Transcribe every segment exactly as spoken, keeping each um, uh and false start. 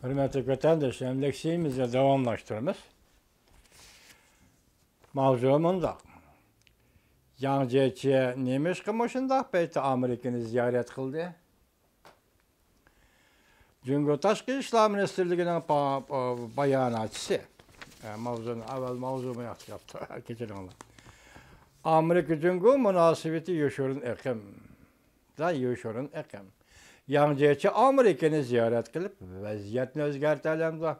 ھۆرمەتلىك ۋەتەنداشلار، لېكسىيىمىزنى داۋاملاشتۇرىمىز. ماۋزۇ مۇنداق. ياڭ جيېچى نېمىشقا مۇشۇنداق پەيتتە ئامېرىكىنى زىيارەت قىلدى؟ جۇڭگو تاشقى ئىشلار مىنىستىرلىكىنىڭ با-، با-، باياناتچىسى، ئە، ماۋزۇنى ئەۋەل ماۋزۇمۇ ياخشى قاپتۇ، كەچۈرۈڭلار. ئامېرىكا جۇڭگو مۇناسىۋىتى يوشۇرۇن ئېقىم. دا يوشۇرۇن ئېقىم. ياڭ جيېچى ئامېرىكىنى زىيارەت قىلىپ، ۋەزىيەتنى ئۆزگەرتەلەمدۇ؟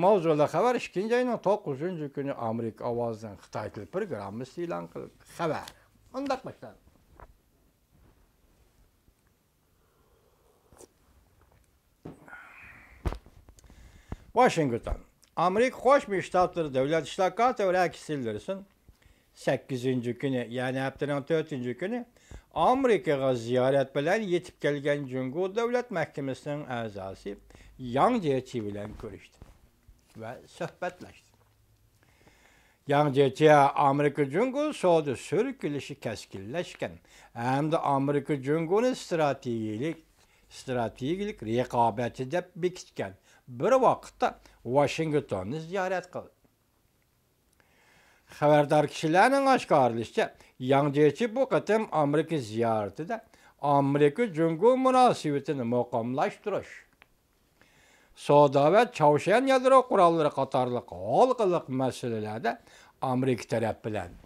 ماۋزۇلۇق خەۋەر ئىككىنچى ئاينىڭ توققۇزىنچى كۈنى ئامېرىكا ئاۋازىنىڭ خىتاي تىلى پروگراممىسىدا ئېلان قىلىندى. خەۋەر مۇنداق باشلاندى. ۋاشىنگتون. ئامېرىكا قوشما شتاتلىرى دۆلەت ئىشلار كاتىپى رەكس تىللېرسون سەككىزىنچى كۈنى، يەنى ھەپتىنىڭ تۆتىنچى كۈنى ئامېرىكىغا زىيارەت بىلەن يېتىپ كەلگەن جۇڭگو دۆلەت مەھكىمىسىنىڭ ئەزاسى ياڭ جيېچى بىلەن كۆرۈشتى ۋە سۆھبەتلەشتى. ياڭ جيېچى ئامېرىكا جۇڭگو سودا سۈركىلىشى كەسكىنلەشكەن ھەمدە ئامېرىكا جۇڭگونى ستراتېگىيەلىك، ستراتېگىيەلىك رىقابەتچى دەپ بېكىتكەن بىر ۋاقىتتا ۋاشىنگتوننى زىيارەت قىلدى. خەۋەردار كىشىلەرنىڭ ئاشكارىلىشىچە، ياڭ جيېچى بۇ قېتىم ئامېرىكا زىيارىتىدە ئامېرىكا جۇڭگو مۇناسىۋىتىنى مۇقىملاشتۇرۇش، سودا ۋە چاۋشيەن يادرو قوراللىرى قاتارلىق ھالقىلىق مەسىلىلەردە ئامېرىكا تەرەپ بىلەن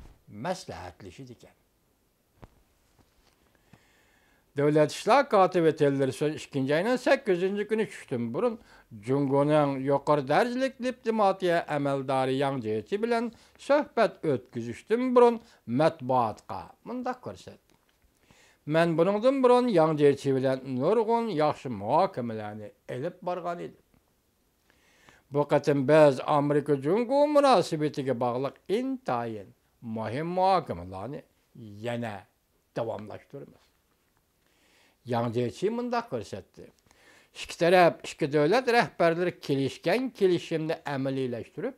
مەسلىھەتلىشىدىكەن. دۆلەت ئىشلار كاتىپى تىللېرسون ئىككىنچى ئاينىڭ سەككىزىنچى كۈنى چۈشتىن بۇرۇن جۇڭگونىڭ يۇقىرى دەرىجىلىك دىپلوماتىيە ئەمەلدارى ياڭ جيېچى بىلەن سۆھبەت ئۆتكۈزۈشتىن بۇرۇن مەتبۇئاتقا مۇنداق كۆرسەتتى. مەن بۇنىڭدىن بۇرۇن ياڭ جيېچى بىلەن نۇرغۇن ياخشى مۇھاكىمىلەرنى ئېلىپ بارغان ئىدىم. بۇ قېتىم بىز ئامېرىكا جۇڭگو مۇناسىۋىتىگە باغلىق ئىنتايىن مۇھىم مۇھاكىمىلەرنى يەنە داۋاملاشتۇرىمىز. ياڭ جيېچى مۇنداق كۆرسەتتى. ئىككى تەرەپ، ئىككى دۆلەت رەھبەرلىرى كېلىشكەن كېلىشىمنى ئەمەلىيلەشتۈرۈپ،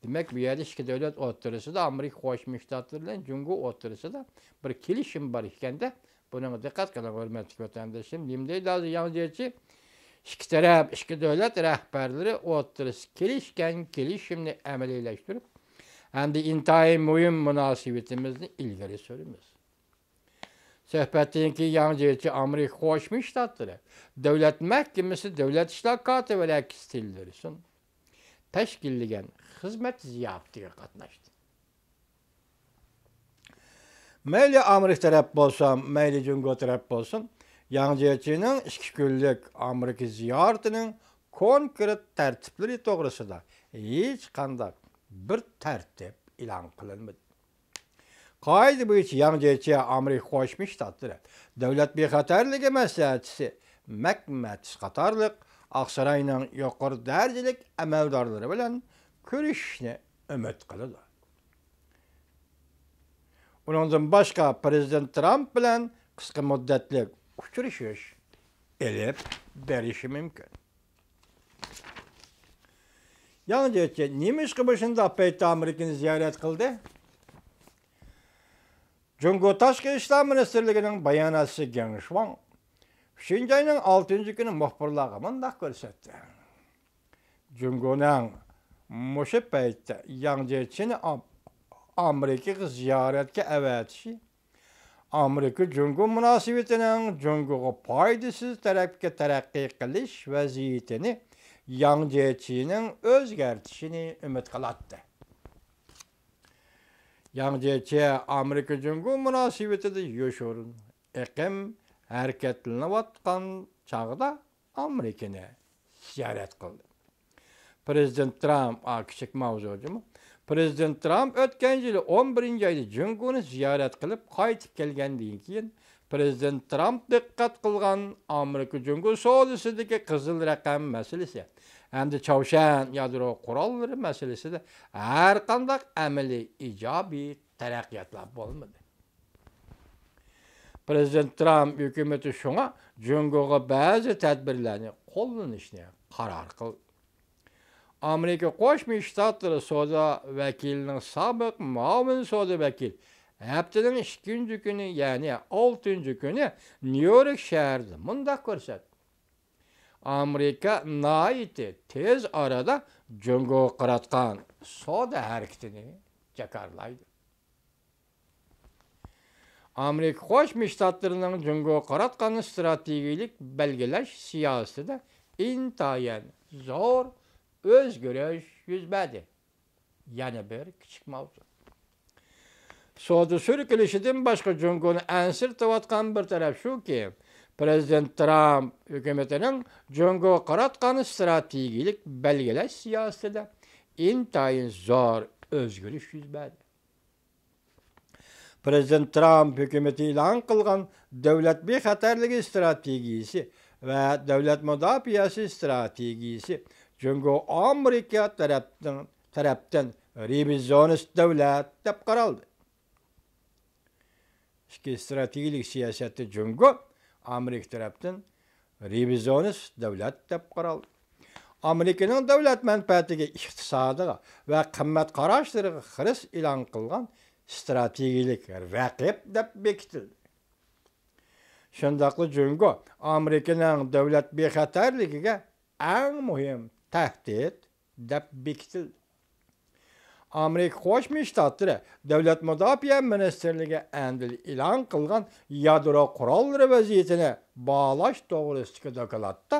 دېمەك، بۇ يەردە ئىككى دۆلەت ئوتتۇرىسىدا، ئامېرىكا قوشما شتاتلىرى بىلەن جۇڭگو ئوتتۇرىسىدا بىر كېلىشىم بار ئىكەندە، بۇنىڭغا دىققەت قىلىڭ، ھۆرمەتلىك ۋەتەنداشلىرىم. نېمە دەيدۇ ھازىر ياڭ جيېچى؟ ئىككى تەرەپ، ئىككى دۆلەت رەھبەرلىرى ئوتتۇرىسىدا كېلىشكەن كېلىشىمنى ئەمەلىيلەشتۈرۈپ، ھەمدە ئىنتايىن مۇھىم مۇناسىۋىتىمىزنى ئىلگىرى سۈرىمىز. سۆھبەتتىن كېيىن ياڭ جيېچى ئامېرىكا قوشما شتاتلىرى دۆلەت مەھكىمىسى دۆلەت ئىشلار كاتىپى رەكس تىللېرسون تەشكىللىگەن خىزمەت زىياپىتىگە قاتناشتى. مەيلى ئامېرىكا تەرەپ بولسۇن، مەيلى جۇڭگو تەرەپ بولسۇن، ياڭ جيېچىنىڭ ئىككى كۈنلۈك ئامېرىكا زىيارىتىنىڭ كونكرېت تەرتىپلىرى توغرىسىدا ھېچقانداق بىر تەرتىپ ئېلان قىلىنمىدى. قائىدە بويىچە ياڭ جيېچى ئامېرىكا قوشما شتاتلىرى دۆلەت بىخەتەرلىكى مەسلىھەتچىسى مەك ماتىس قاتارلىق ئاقساراينىڭ يۇقىرى دەرىجىلىك ئەمەلدارلىرى بىلەن كۆرۈشۈشنى ئۈمىد قىلىدۇ. ئۇنىڭدىن باشقا، پىرېزىدېنت ترامپ بىلەن قىسقا مۇددەتلىك ئۇچرىشىش ئېلىپ بېرىشى مۇمكىن. ياڭ جيېچى نېمىشقا مۇشۇنداق پەيتتە ئامېرىكىنى زىيارەت قىلدى؟ جۇڭگو تاشقى ئىشلار مىنىستىرلىكىنىڭ باياناتچىسى گېڭ شۇاڭ ئۈچىنچى ئاينىڭ ئالتىنچى كۈنى مۇخبىرلارغا مۇنداق كۆرسەتتى. جۇڭگونىڭ مۇشۇ پەيتتە ياڭ جيېچىنى ئام-، ئامېرىكىغا زىيارەتكە ئەۋەتىشى ئامېرىكا جۇڭگو مۇناسىۋىتىنىڭ جۇڭگوغا پايدىسىز تەرەپكە تەرەققىي قىلىش ۋەزىيىتىنى ياڭ جيېچىنىڭ ئۆزگەرتىشىنى ئۈمىد قىلاتتى. ياڭ جيېچى ئامېرىكا جۇڭگو مۇناسىۋىتىدە يوشۇرۇن ئېقىم ھەرىكەتلىنىۋاتقان چاغدا ئامېرىكىنى زىيارەت قىلدى. پىرېزىدېنت ترامپ، ئا، كىچىك ماۋزۇ جۇمۇ. پىرېزىدېنت ترامپ ئۆتكەن يىلى ئون بىرىنچى ئايدا جۇڭگونى زىيارەت قىلىپ قايتىپ كەلگەندىن كېيىن، پىرېزىدېنت ترامپ دىققەت قىلغان ئامېرىكا جۇڭگو سودىسىدىكى قىزىل رەقەم مەسىلىسى ھەمدە چاۋشيەن يادرو قوراللىرى مەسىلىسىدە ھەرقانداق ئەمەلىي ئىجابىي تەرەققىياتلار بولمىدى. پىرېزىدېنت ترامپ ھۆكۈمىتى شۇڭا جۇڭگوغا بەزى تەدبىرلەرنى قوللىنىشنى قارار قىلدى. ئامېرىكا قوشما شتاتلىرى سودا ۋەكىلىنىڭ سابىق مۇئاۋىن سودا ۋەكىلى ھەپتىنىڭ ئىككىنچى كۈنى، يەنى ئالتىنچى كۈنى نيۇ يورك شەھىرىدە مۇنداق كۆرسەتتى. ئامېرىكا ناھايىتى تېز ئارىدا جۇڭگوغا قاراتقان سودا ھەرىكىتىنى جاكارلايدۇ. ئامېرىكا قوشما شتاتلىرىنىڭ جۇڭگوغا قاراتقان ئىستراتېگىيىلىك بەلگىلەش سىياسىتىدە ئىنتايىن زور ئۆزگىرىش يۈز بەردى. يەنە بىر كىچىك ماۋزۇ. سودا سۈركىلىشىدىن باشقا جۇڭگونى ئەنسىرىتىۋاتقان بىر تەرەپ شۇكى، پىرېزىدېنت ترامپ ھۆكۈمىتىنىڭ جۇڭگوغا قاراتقان ئىستراتېگىيىلىك بەلگىلەش سىياسىتىدە ئىنتايىن زور ئۆزگىرىش يۈز بەردى. پىرېزىدېنت ترامپ ھۆكۈمىتى ئېلان قىلغان دۆلەت بىخەتەرلىكى ئىستراتېگىيىسى ۋە دۆلەت مۇداپىئەسى ئىستراتېگىيىسى جۇڭگو ئامېرىكا تەرەپتىن، تەرەپتىن رېۋىزىيونىست دۆلەت دەپ قارالدى. ئىككى ئىستراتېگىيىلىك سىياسەتتە جۇڭگو ئامېرىكا تەرەپتىن رېۋىزىيونىست دۆلەت دەپ قارالدى. ئامېرىكىنىڭ دۆلەت مەنپەئەتىگە، ئىقتىسادىغا ۋە قىممەت قاراشلىرىغا خىرىس ئېلان قىلغان ئىستراتېگىيىلىك رەقىب دەپ بېكىتىلدى. شۇنداقلا جۇڭگو ئامېرىكىنىڭ دۆلەت بىخەتەرلىكىگە ئەڭ مۇھىم تەھدىت دەپ بېكىتىلدى. ئامېرىكا قوشما شتاتلىرى دۆلەت مۇداپىئە مىنىستىرلىكى ئەمدىلا ئېلان قىلغان يادرو قوراللىرى ۋەزىيىتىنى باھالاش توغرىسىدىكى دوكلاتتا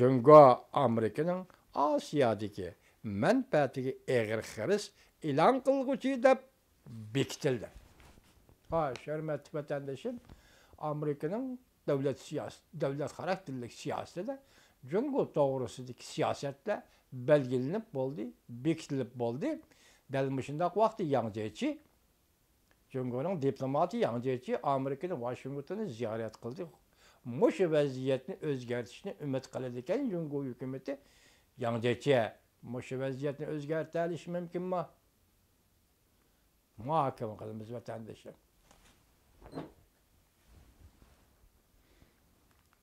جۇڭگو ئامېرىكىنىڭ ئاسىيادىكى مەنپەئەتىگە ئېغىر خىرىس ئېلان قىلغۇچى دەپ بېكىتىلدى. ھاي، ھۆرمەتلىك ۋەتەندىشىم، ئامېرىكىنىڭ دۆلەت سىياس-، دۆلەت خاراكتېرلىك سىياسىتىدە جۇڭگو توغرىسىدىكى سىياسەتلەر بەلگىلىنىپ بولدى، بېكىتىلىپ بولدى. دەل مۇشۇنداق ۋاقىتتا ياڭ جيېچى، جۇڭگونىڭ دىپلوماتى ياڭ جيېچى ئامېرىكىنىڭ ۋاشىنگتونىنى زىيارەت قىلدى. مۇشۇ ۋەزىيەتنى ئۆزگەرتىشنى ئۈمىد قىلىدىكەن جۇڭگو ھۆكۈمىتى. ياڭ جيېچى مۇشۇ ۋەزىيەتنى ئۆزگەرتەلىشى مۇمكىنمۇ؟ مۇھاكىمە قىلىمىز، ۋەتەندىشىم.